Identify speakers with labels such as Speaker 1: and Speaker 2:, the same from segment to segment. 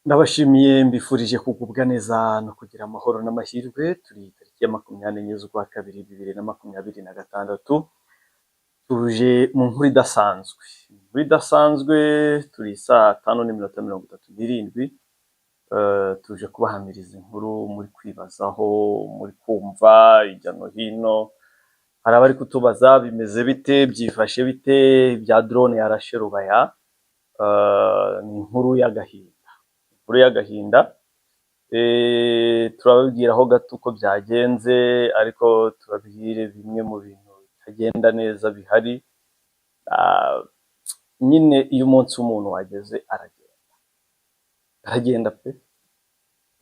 Speaker 1: Ndabashimiye, mbifurije kugubwa neza no kugira amahoro n'amahirwe. Turi tariki ya 24 z'ukwa kabiri 2026, tuje mu nkuru idasanzwe. Inkuru idasanzwe, turi saa 5:37, tuje kubahamiriza inkuru muri kwibazaho, muri kumva hirya no hino. Hari abari kutubaza bimeze bite, byifashe bite, bya drone yarashe Rubaya. Ni inkuru y'agahinda, inkuru y'agahinda. Turababwiraho gato uko byagenze, ariko tubabwire bimwe mu bintu bitagenda neza bihari. Nyine iyo umunsi w'umuntu wageze aragenda, aragenda pe.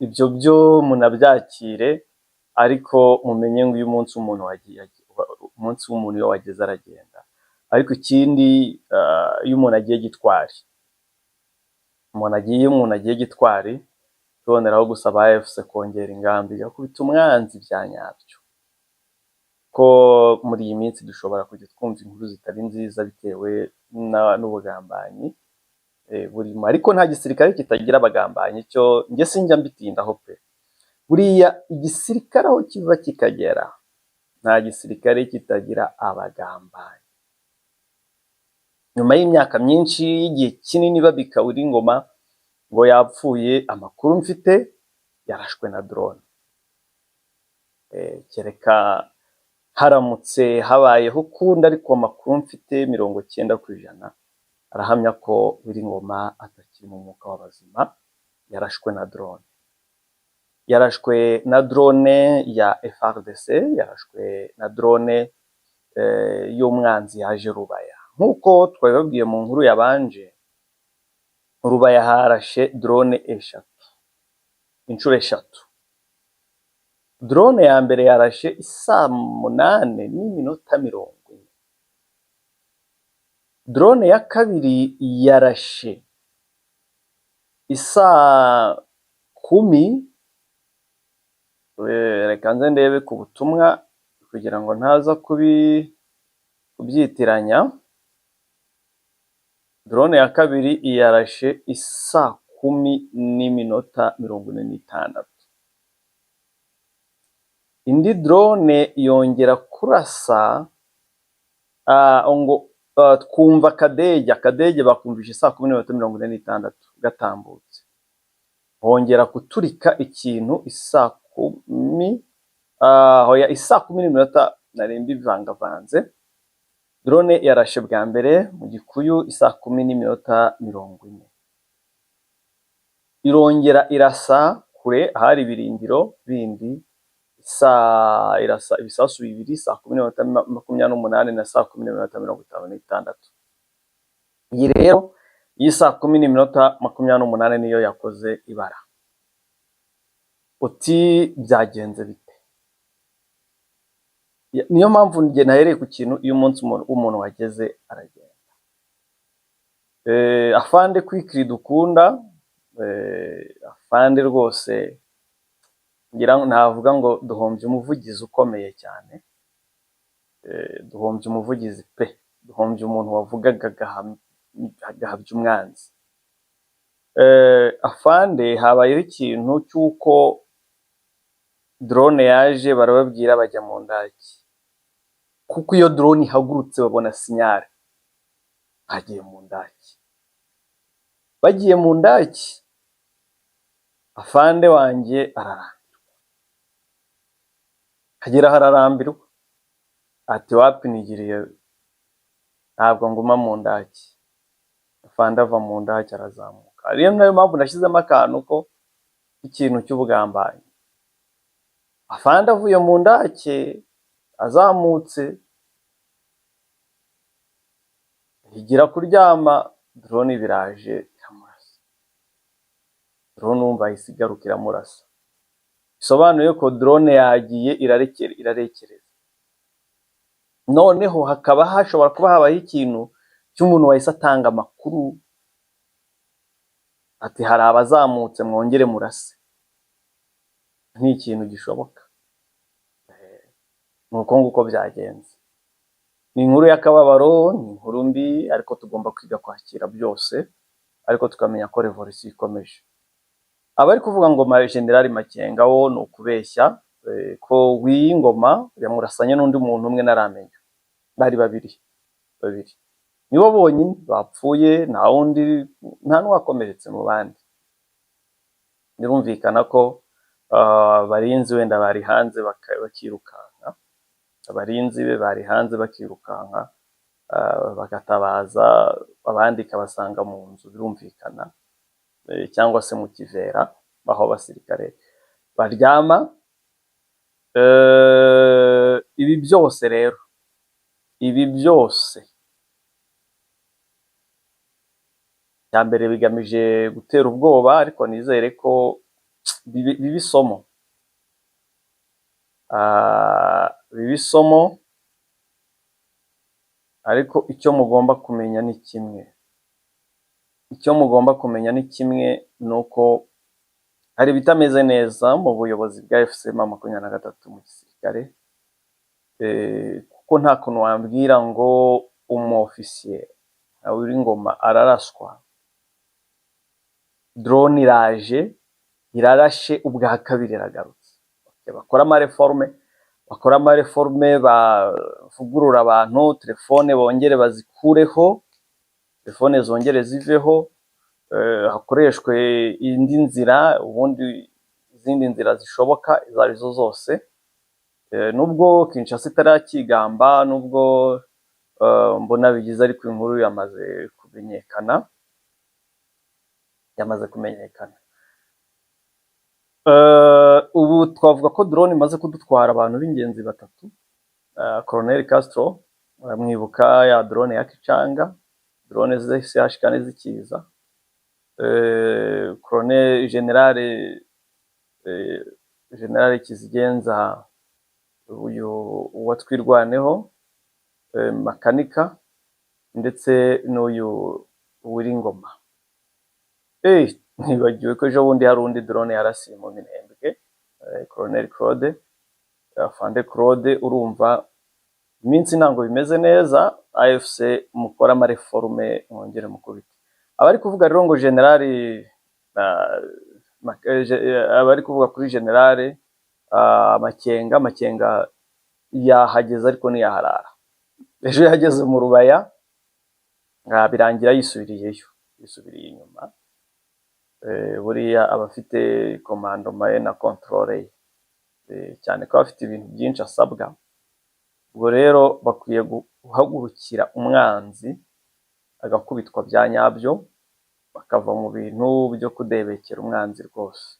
Speaker 1: Ibyo byo munabyakire, ariko mumenye ngo iyo umunsi w'umuntu wagiye, umunsi w'umuntu iyo wageze aragenda. Ariko ikindi, iyo umuntu agiye gitwari, umuntu agiye, iyo umuntu agiye gitwari, tuboneraho gusaba AFC kongera ingamba, igakubita umwanzi bya nyabyo, ko muri iyi minsi dushobora kujya twumva inkuru zitari nziza bitewe n'ubugambanyi burimo. Ariko nta gisirikare kitagira abagambanyi, cyo njye sinjya mbitindaho pe. Buriya igisirikare aho kiva kikagera, nta gisirikare kitagira abagambanyi. Nyuma y'imyaka myinshi, y'igihe kinini babika Ngoma ngo yapfuye, amakuru mfite yarashwe na drone. Kereka haramutse habayeho ukundi, ariko amakuru mfite 90% arahamya ko Ngoma atakiri mu mwuka w'abazima, yarashwe na drone. Yarashwe na drone ya FARDC, yarashwe na drone y'umwanzi yaje Rubaya. Nk'uko twabibabwiye mu nkuru yabanje, Rubaya harashe drone eshatu, inshuro eshatu. Drone ya mbere yarashe isaa 8:40. Drone ya kabiri yarashe isaa 10, reka nze ndebe ku butumwa kugira ngo ntaza kubyitiranya. Drone ya kabiri yarashe isaa 10:46. Indi drone yongera kurasa ngo twumva akadege, akadege bakumvishe saa 10:46 gatambutse. Hongera guturika ikintu isaa 10, hoya, isaa 10 n'iminota, nari mbivangavanze. Drone yarashe bwa mbere mu Gikuyu isaa 10:40. Irongera irasa kure ahari ibirindiro bindi, saa irasa ibisasu bibiri saa 10:28 na saa 10:56. Iyi rero y'isaa 10:28 niyo yakoze ibara. Uti byagenze bite? Niyo mpamvu njye nahereye ku kintu, iyo umunsi w'umuntu wageze aragenda. Afande Kwikiri dukunda, afande rwose, ngira navuga ngo duhombye umuvugizi ukomeye cyane, duhombye umuvugizi pe, duhombye umuntu wavugaga agahabya umwanzi. Afande, habayeho ikintu cy'uko drone yaje, barababwira bajya mu ndaki, kuko iyo drone ihagurutse babona signal. Bagiye mu ndaki, bagiye mu ndaki, afande wanjye ararambirwa, agera aho ararambirwa, ati wapi, nigiriye, ntabwo nguma mu ndaki. Afande ava mu ndaki arazamuka. Ariyo nayo mpamvu nashyizemo akantu ko ikintu cy'ubugambanyi. Afande avuye mu ndake azamutse yigira kuryama, drone biraje iramurasa. Drone wumva yahise igaruka iramurasa, bisobanuye ko drone yagiye irarekera, irarekereza. Noneho hakaba hashobora kuba habayeho ikintu cy'umuntu wahise atanga amakuru ati hari abazamutse, mwongere murase. Ni ikintu gishoboka, ni uko nguko byagenze. Ni inkuru y'akababaro, ni inkuru mbi, ariko tugomba kwiga kwakira byose, ariko tukamenya ko revolution ikomeje. Abari kuvuga ngo Generali Makenga wo ni ukubeshya, ko w'ingoma yamurasanye n'undi muntu umwe naramenya, bari babiri babiri nibo bonyine bapfuye, nta wundi, nta n'uwakomeretse mu bandi. Birumvikana ko abarinzi wenda bari hanze bakirukanka, abarinzi be bari hanze bakirukanka, bagatabaza, abandi ikabasanga mu nzu, birumvikana, cyangwa se mu kivera aho abasirikare baryama. Ibi byose rero, ibi byose cya mbere bigamije gutera ubwoba, ariko nizere ko biba isomo, biba isomo. Ariko icyo mugomba kumenya ni kimwe, icyo mugomba kumenya ni kimwe, ni uko hari ibitameze neza mu buyobozi bwa AFC M23 mu gisirikare, kuko nta kuntu wambwira ngo umu ofisiye nka Ngoma araraswa, drone iraje irarashe ubwa kabiri iragarutse. Bakora ama réforme, bakora ama réforme, bavugurura abantu, telefone bongere bazikureho, telefone zongere ziveho, hakoreshwe indi nzira, ubundi izindi nzira zishoboka izo arizo zose. Nubwo Kinshasa itarakigamba, nubwo mbona bigize, ariko inkuru yamaze kumenyekana, yamaze kumenyekana. Ubu twavuga ko drone imaze kudutwara abantu b'ingenzi batatu. Colonel Castro muramwibuka, ya drone ya Kicanga, drone CH4 zikiza. Colonel General Kizigenza, uyu wa Twirwaneho, Makanika, ndetse n'uyu Uwiringoma. Nibagiwe ko ejo bundi hari undi drone yarasiye mu Minembwe, Colonel Claude, Afande Claude. Urumva iminsi ntabwo bimeze neza. AFC mukore ama réforme, mwongere mukubite. Abari kuvuga rero ngo generali, abari kuvuga kuri generale Makenga, Makenga yahageze ariko ntiyaharara. Ejo yageze mu Rubaya, birangira yisubiriyeyo, yisubiriye inyuma. Buriya aba afite commandement ye na contrôle ye, cyane ko aba afite ibintu byinshi asabwa. Ubwo rero bakwiye guhagurukira umwanzi agakubitwa bya nyabyo, bakava mu bintu byo kudebekera umwanzi rwose.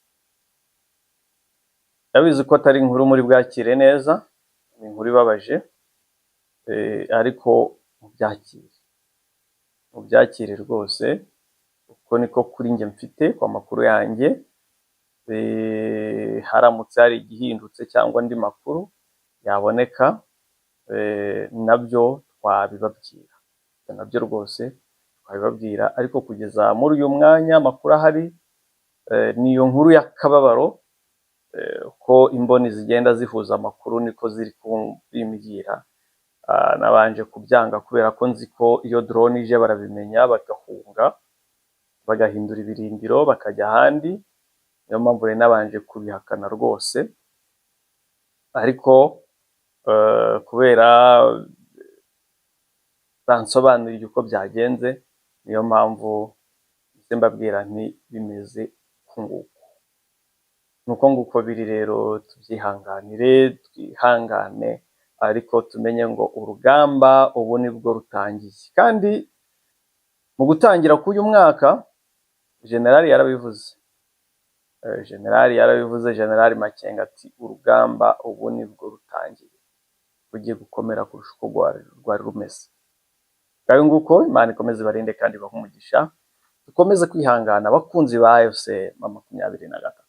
Speaker 1: Ndabizi ko atari inkuru muri bwakire neza, ni inkuru ibabaje, ariko mubyakire, mubyakire rwose, uko niko kuri njye mfite ku makuru yanjye. Haramutse hari igihindutse cyangwa andi makuru yaboneka, nabyo twabibabwira, nabyo rwose twabibabwira. Ariko kugeza muri uyu mwanya amakuru ahari, ni iyo nkuru y'akababaro. Ko imboni zigenda zihuza amakuru niko ziri kubimbwira. Nabanje kubyanga kubera ko nzi ko iyo drone ije barabimenya, bagahunga, bagahindura ibirindiro, bakajya ahandi. Niyo mpamvu rero nabanje kubihakana rwose, ariko kubera bansobanuriye uko byagenze, niyo mpamvu mpise mbabwira nti bimeze uku nguku. Ni uko nguko biri rero, tubyihanganire, twihangane, ariko tumenye ngo urugamba ubu nibwo rutangiye. Kandi mu gutangira k'uyu mwaka generali yarabivuze, generali yarabivuze, generali Makenga ati urugamba ubu nibwo rutangiye, rugiye gukomera kurusha uko rwari rumeze. Ngayo nguko, Imana ikomeze ibarinde kandi ibahe umugisha, dukomeze kwihangana abakunzi ba AFC M23.